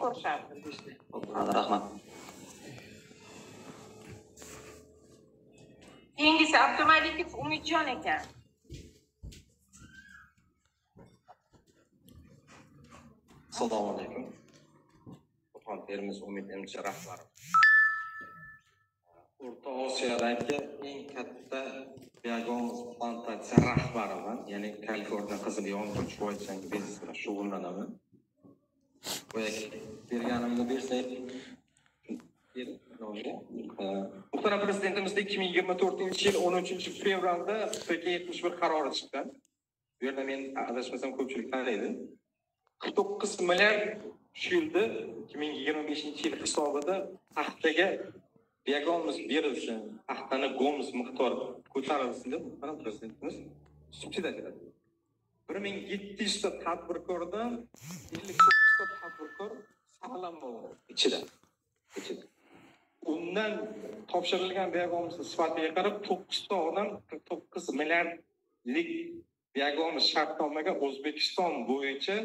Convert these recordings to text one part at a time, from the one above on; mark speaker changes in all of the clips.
Speaker 1: Ko'rishamiz.
Speaker 2: Rahmat.
Speaker 1: Keyingisi Abdumalikov Umidjon ekan.
Speaker 3: Assalomu alaykum. Qo'qon Termiz Umid MC rahbari. O'rta Osiyodagi eng katta biogomus plantatsiya rahbariman. Ya'ni Kaliforniya qizil yomg'ir chuvalchang biznes bilan shug'ullanaman. Boyagi berganimni bersak, muhtaram prezidentimizda 2024-yil 13 fevralda PK 71 qarori chiqqan. Bu yerda men adashmasam, ko'pchilik taniydi. 49 milliard shu yilda, 2025 yil hisobida paxtaga biogomus berilsin, paxtani gomus miqdori ko'tarilsin deb muhtaram prezidentimiz subsidiya beradi. 1700 ta tadbirkordan 59 ta tadbirkor sog'lom bo'ladi ichida. Undan topshirilgan biogomusni sifatiga qarab to'qqizta odam 49 milliardlik biogomus shartnomaga O'zbekiston bo'yicha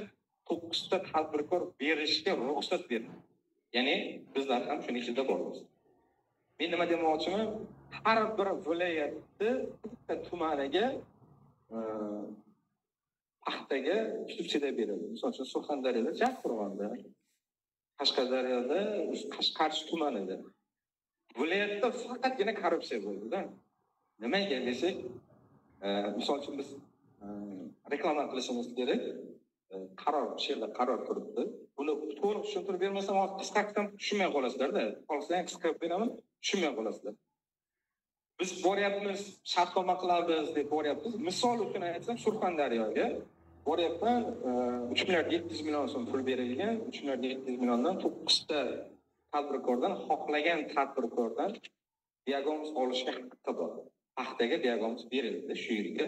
Speaker 3: to'qqizta tadbirkor berishga ruxsat berdi. Ya'ni bizlar ham shuni ichida bormiz. Men nima demoqchiman? Har bir viloyatni bitta tumaniga paxtaga subsidiya berildi. Misol uchun, Surxondaryoda Jarqo'rg'onda, Qashqadaryoda Qarshi tumanida. Viloyatda faqatgina korrupsiya bo'ldida. Nimaga desak, misol uchun, biz reklama qilishimiz kerak. Qaror, shu yerda qaror turibdi. Buni to'liq tushuntirib bermasam, hozir qisqa qilsam tushunmay qolasizlarda. Xohlasang ham qisqa qilib beraman, tushunmay qolasizlar. Biz boryapmiz, shartnoma qilamiz deb boryapmiz. Misol uchun aytsam, Surxondaryoga boryapman, 3 milliard 700 million so'm pul berilgan, 3 milliard 700 milliondan to'qqizta tadbirkordan, xohlagan tadbirkordan biogomus olishga haqqi bor. Paxtaga biogomus berildi shu yilga.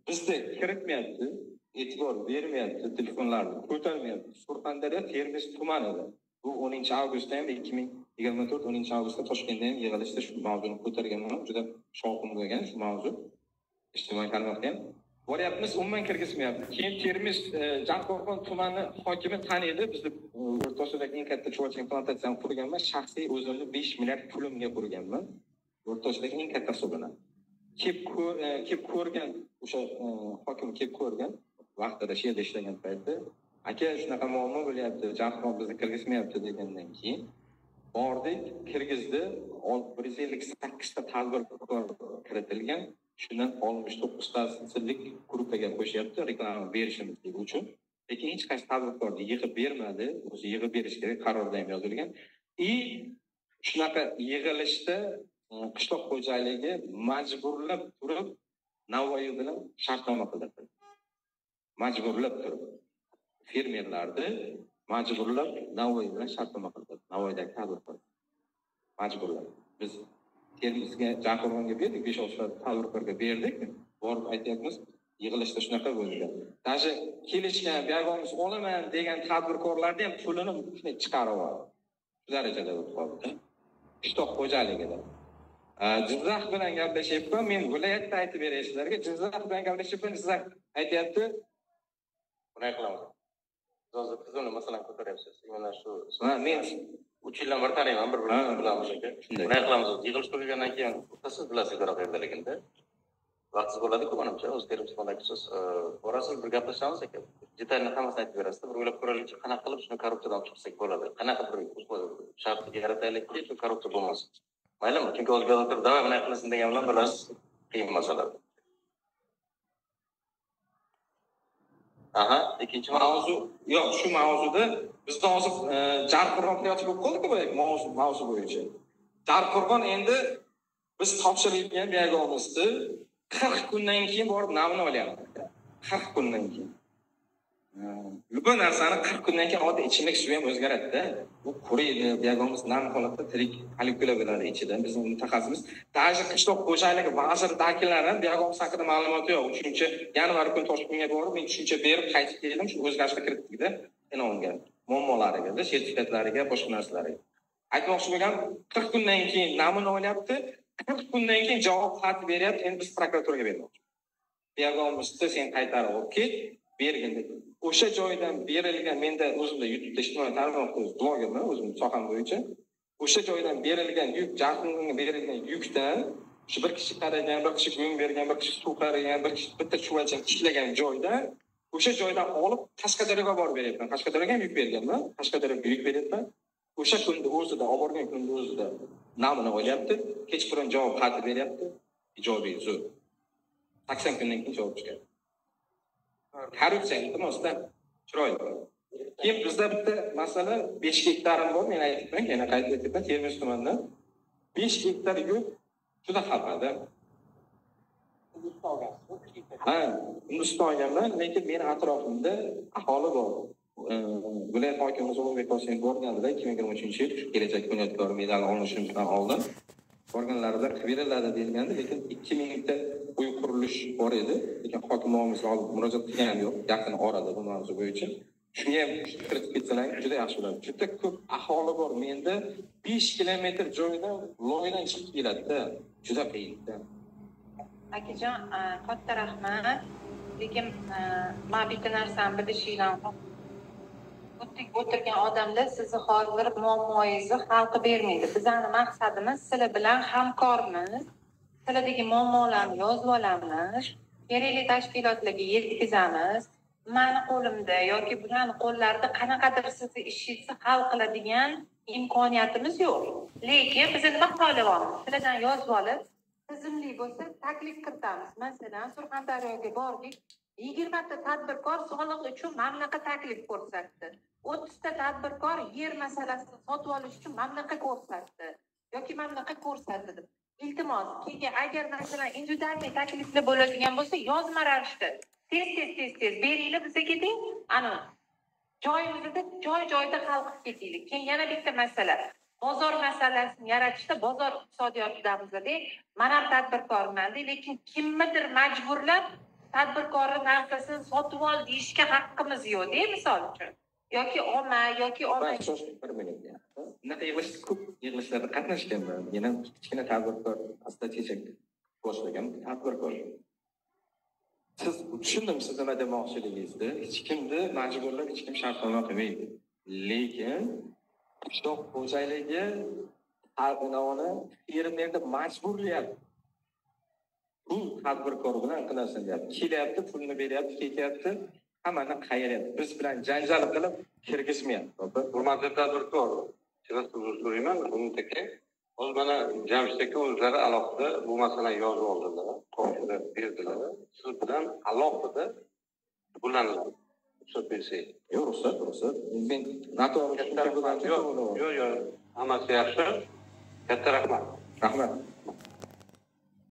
Speaker 3: Bizda kiritmayapti, e'tibor bermayapti, telefonlarni ko'tarmayapti. Surxondaryo Termiz tumanida. Bu 10 avgustda ham, 2024 10 avgustda Toshkentda ham yig'ilishda shu mavzuni ko'targanman. Juda shovqin bo'lgan shu mavzu. Ijtimoiy tarmoqda ham. Boryapmiz, umuman kirgizmayapti. Keyin Termiz Jarqo'rg'on tumani hokimi taniydi. Bizni O'rta Osiyodagi eng katta chuvalchang plantatsiyani qurganman. Shaxsiy o'zimni 5 milliard pulimga qurganman. O'rta Osiyodagi eng katta hisoblanadi. Kelib ko'rgan, o'sha hokim kelib ko'rgan vaqtida, shu yerda ishlagan paytda, aka, shunaqa muammo bo'lyapti, Jarqo'rg'on bizni kirgizmayapti degandan keyin bordik, kirgizdi. 158 ta tadbirkor kiritilgan. Shundan 69tasilik gruppaga qo'shyapti reklama berishimiz uchun. Lekin hech qaysi tadbirkorni yig'ib bermadi. O'zi yig'ib berish kerak, qarorda ham yozilgan. И shunaqa yig'ilishda qishloq xo'jaligi majburlab turib Navoiy bilan shartnoma qildirdi. Majburlab turib fermerlarni majburlab Navoiy bilan shartnoma qildirdi. Navoiydagi tadbirkor. Majburlab. Biz Termizga, Jarqo'rg'onga berdik, besh oltita tadbirkorga berdik. Borib aytyapmiz, yig'ilishda shunaqa bo'ldi. Даже kelishgan, biogomus olaman degan tadbirkorlarni ham pulini shunday chiqarib oldi. Shu darajada bo'lib qoldi. Qishloq xo'jaligida. Jizzax bilan gaplashyapman, men viloyatda aytib beray sizlarga. Jizzax bilan gaplashyapman, Jizzax aytyapti.
Speaker 4: Bunday qilamiz. Hozir tizimli masalani ko'taryapsiz. Mana shu
Speaker 3: Ha, men
Speaker 4: 3 yildan beri taniyman, bir birimizni bilamiz, aka.
Speaker 3: Shunday.
Speaker 4: Bunday qilamiz. Yig'ilish tugagandan keyin siz bilasiz idora qayerdaligini. Vaqtingiz bo'ladi-ku, manimcha, o'zi Termiz siz borasiz, bir gaplashamiz, aka. Detalni hammasini aytib berasiz. Bir o'ylab ko'raylikchi, qanaqa qilib shuni korrupsiyadan olib chiqsak bo'ladi. Qanaqa bir shart yarataylikki, shu korrupsiya bo'lmasin. Maylimi? Chunki hozir bu yoqda turib, давай bunday qilinsin degan bilan, bilasiz, qiyin masala. Aha, ikkinchi mavzu.
Speaker 3: Mavzu yo'q, shu mavzuda bizda hozir Jarqo'rg'on qiyosi bo'lib qoldi-ku boyagi mavzu bo'yicha. Jarqo'rg'on endi biz topshirilgan biogomusni 40 kundan keyin borib namuna olyapti. 40 kundan keyin. Любой narsani 40 kundan keyin, oddiy ichimlik suvi ham o'zgaradi-da. Bu quriydi, biogomus nam holatda tirik molekula bo'ladi ichida. Bizning mutaxassisimiz, даже qishloq xo'jaligi vaziri ham biogomus haqida ma'lumoti yo'q. 3 yanvar kuni Toshkentga borib, men tushuncha berib qaytib keldim, shu o'zgarishlar kiritdikda Enomga, muammolariga, sertifikatlariga, boshqa narsalarga. Aytmoqchi bo'lganim, 40 kundan keyin namuna olyapti, 40 kundan keyin javob xat beryapti, endi biz prokuraturaga bermoqchi. Biogomusni sen qaytarib olib ket, bergin deb. O'sha joydan berilgan, menda o'zimda YouTube'da ijtimoiy tarmoqda blogerman, o'zim soham bo'yicha. O'sha joydan berilgan yuk, Jarqinga berilgan yukdan shu bir kishi qaragan, bir kishi go'ng bergan, bir kishi suv qaragan, bir kishi bitta chuvalchang ishlagan joydan, o'sha joydan olib Qashqadaryoga borib beryapman. Qashqadaryoga ham yuk berganman, Qashqadaryoga yuk beryapman. O'sha kunni o'zida, olib borgan kunni o'zida namini olyapti, kechqurun javob xati beryapti. Ijobiy zo'r. 80 kundan keyin javob chiqadi. Korrupsiya iltimosda chiroyli. Keyin bizda bitta masala 5 gektarim bor, men aytibman, yana qayta aytyapman, Termiz tumanida 5 gektar yo'q, juda xafada. Ha, Hindiston olganman, lekin meni atrofimda aholi bor. Viloyat hokimimiz Ulug'bek Qosimov borganida 2023-yil kelajak bunyodkori medali olishimizdan oldin borganlarida qilib beriladi deyilgandi, lekin 2000 ta uy qurilish bor edi, lekin hokim muovinimizga olib murojaat qilganim yo'q yaqin orada bu mavzu bo'yicha. Shunga ham kiritib ketsalar juda yaxshi bo'ladi. Juda ko'p aholi bor, menda 5 kilometr joydan loydan chiqib keladi-da, juda qiyin-da.
Speaker 1: Akajon, katta rahmat. Lekin men bitta narsani bilishinglarni o'tirgan odamlar sizni hozir muammoyingizni hal qilib bermaydi. Bizning maqsadimiz sizlar bilan hamkormiz. Sizlardagi muammolarni yozib olamiz, kerakli tashkilotlarga yetkazamiz. Mani qo'limda yoki bularning qo'llarida qanaqadir sizni ishingizni hal qiladigan imkoniyatimiz yo'q. Lekin biz nima xohlayapmiz? Sizlardan yozib olib, tizimli bo'lsa taklif kiritamiz. Masalan, Surxondaryoga bordik, 20 ta tadbirkor soliq uchun mamlaqa taklif ko'rsatdi. 30 ta tadbirkor yer masalasini sotib olish uchun mamlaqa ko'rsatdi yoki mamlaqa ko'rsatdi. Iltimos, keyin agar masalan individualniy takliflar bo'ladigan bo'lsa, yozma ravishda tez beringlar bizga deng, ana joyimizda joy-joyida hal qilib ketaylik. Keyin yana bitta masala, bozor masalasini yaratishda bozor iqtisodiyotidamiz-da, men ham tadbirkorman, lekin kimnidir majburlab tadbirkorning narsasini sotib ol deyishga haqqimiz yo'q-da, misol uchun. Yoki olma, yoki olma.
Speaker 3: Bir minut. Bunaqa yig'ilish ko'p yig'ilishlarda qatnashganman. Men ham kichkina tadbirkor, asta-sekin boshlagan tadbirkor. Siz tushundim siz nima demoqchiligingizni. Hech kimni majburlab hech kim shartnoma qilmaydi. Lekin qishloq xo'jaligi xalqini fermerni majburlayapti. Bu tadbirkor bilan qilasan deyapti. Kelyapti, pulni beryapti, ketyapti, hammani qayiryapti. Biz bilan janjal qilib kirgizmayapti.
Speaker 4: Hurmatli tadbirkor, sizdan so'rayman, Umid aka. Hozir mana Jamshid aka o'zlari alohida bu masalani yozib oldilar, qo'shib berdilar. Siz bilan alohida shug'ullaniladi. Ruxsat bersangiz.
Speaker 3: Yo'q, ruxsat. Men noto'g'ri
Speaker 4: tushungan. Yo'q, hammasi yaxshi. Katta rahmat.
Speaker 3: Rahmat.